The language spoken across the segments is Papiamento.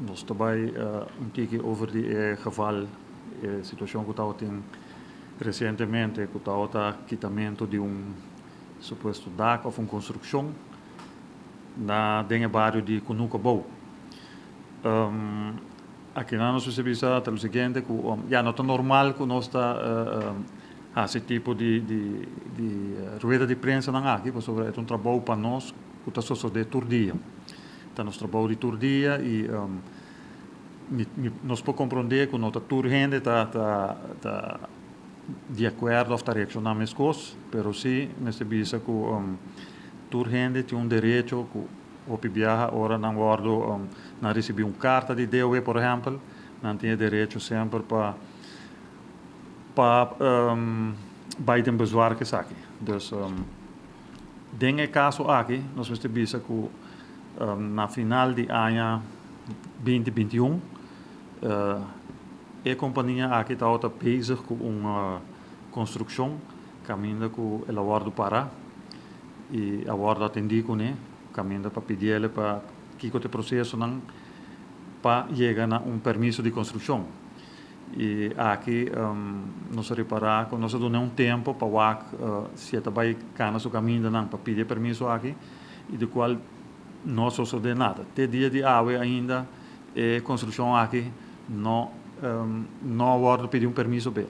Nos ta bai un tiki over di e geval, e situacion cu tabatin recientemente cu tabata kitamento di un supuesto dak of un construccion na den e bario di Cunuco Bou. Akinan nos mester bisa ta lo siguiente cu ya no ta normal cu nos ta haci tipo di di di rueda di prensanan aki pasobra e ta un trabou pa nos cu ta sosode tur dia. Ta nos trabou di tur dia y mi mi nos por comprende cu no ta tur hende ta ta ta di acuerdo of ta reacciona mescos, pero si mester bisa cu tur hende tin un derecho cu hopi biaha ora nan wordo nan ricibi un carta di DOW por ehempel, nan tin e derecho semper pa pa bay den bezwaar cu esaki. Dus den e caso aki nos mester bisa cu na final di aña 2021 e compania aki tabata bezig cu un construccion caminda cu el a wordo para y a wordo atendi cune caminda pa pidiele pa kico ta e procesonan pa yega na un permiso di construccion. Y aki nos a ripara cu nos a duna un tempo pa wak si e ta bay cana su camindanan pa pidi e permiso aki y di cual no a sosode nada. Te dia di awe ainda e construccion aki no no a wordo pidi un permiso p'e.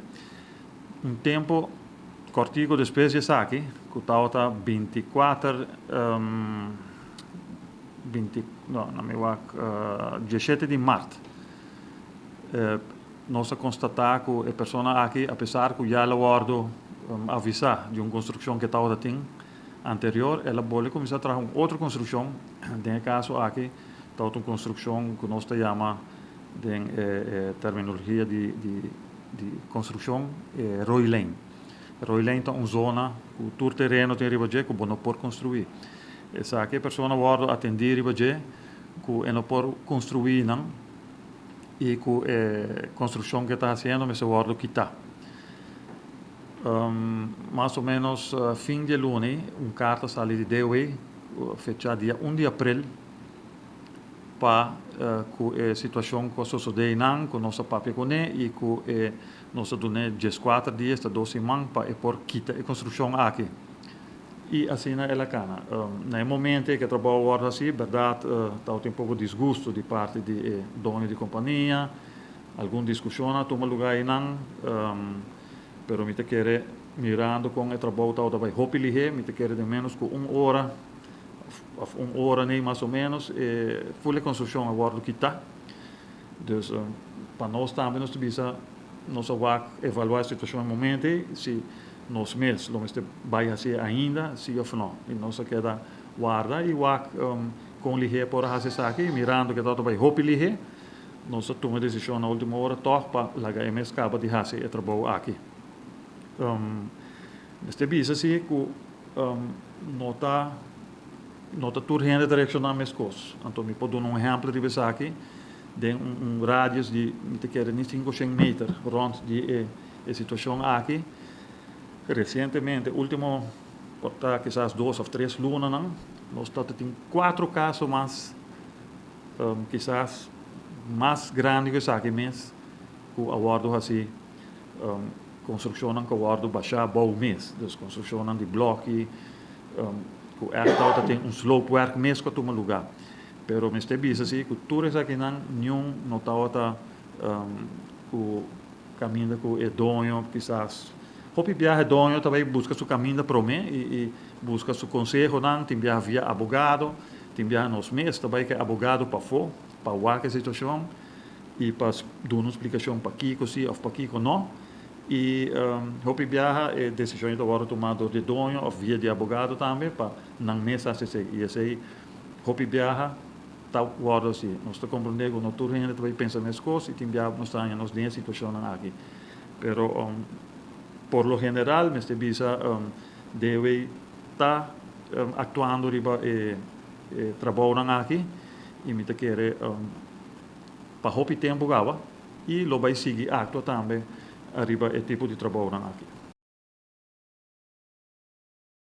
Un tempo cortico despues di esaki cu tabata 24 binti no na mi wak 17 di mart Nos a constata cu e persona aki, apesar cu ya el a wordo avisa di un construccion cu e tabata tin anterior, el a bolbe cuminsa traha un otro construccion. Den e caso aki tabata un construccion cu nos ta yama den e terminologia di construccion e rooilijn. Rooilijn ta un zona cu tur tereno tin riba dje cu bo no por construi. Esaki e persona a wordo atendi riba dje cu e no por construi nan. Y cu e construccion cu e ta haciendo mester wordo kita. Mas o menos fin di e luni un carta sali di DOW fecha dia 1 di april pa cu e situacion cu a sosode eynan cu nos a papia cune y cu e nos a dune 14 dia esta 2 siman pa e por kita e construccion aki. I asina el a kana. Na e momento ei ku e trabou a wòrdu hasí, bèrdat tabatin un poko disgusto di parti di e doño di kompania. Algun diskushon a tuma lugá einan, pero mi ta kere mirando kon e trabou tabata bai hopi lihé, mi ta kere den ménos ku un ora òf un ora nei mas o ménos e ful e konstrukshon a wòrdu kitá. Dus pa nos tambe nos ta bisa nos a wak evaluá e situashon e momento ei si nos mes lo mester bai hasié ainda si òf no. I nos a keda warda i wak kon lihé por a hasi esaki i mirando ku e tabata bai hopi lihé nos a tuma e desishon na último ora tòg pa laga e mes kaba di hasi e trabou aki. Mester bisa si ku no ta No ta tur hende ta reakshoná meskos. Anto mi por duna un ehèmpel riba esaki, den un radius di mi ta kere ni 500 meter rònt di e e situashon aki, resientemente, último por ta kisas 2 òf 3 lunanan, nos ta tin 4 kaso mas, kisas mas grandi ku esaki mes, ku a wòrdu hasí konstrukshonnan ku a wòrdu bashá bou mes, dus konstrukshonnan di blòki, Cu echt tabata tin un sloopwerk mes cu a tuma lugar. Pero mester bisa si cu tur esakinan niun no tabata cu caminda cu e doño kisas. Hopi biaha e doño ta bay busca su caminda prome y busca su consehonan, tin biaha via abogado, tin biaha nos mes ta bay cu e abogado pafo pa wak e situacion y pa duna un splicacion pakico si of pakico no. Y hopi biaha e decision ta wordo tuma door di e doño of via di abogado tambe pa nan mes haci esey. Y esey hopi biaha ta wordo haci. Nos ta comprende cu no tur hende ta bay pensa mescos y tin biaha nos ta haña nos den e situacionnan aki. Pero por lo general mester bisa DOW ta actuando riba e trabounan aki y mi ta kere pa hopi tempo gaba. Y lo bay sigui actua tambe ariba e tipo di trabounan aki.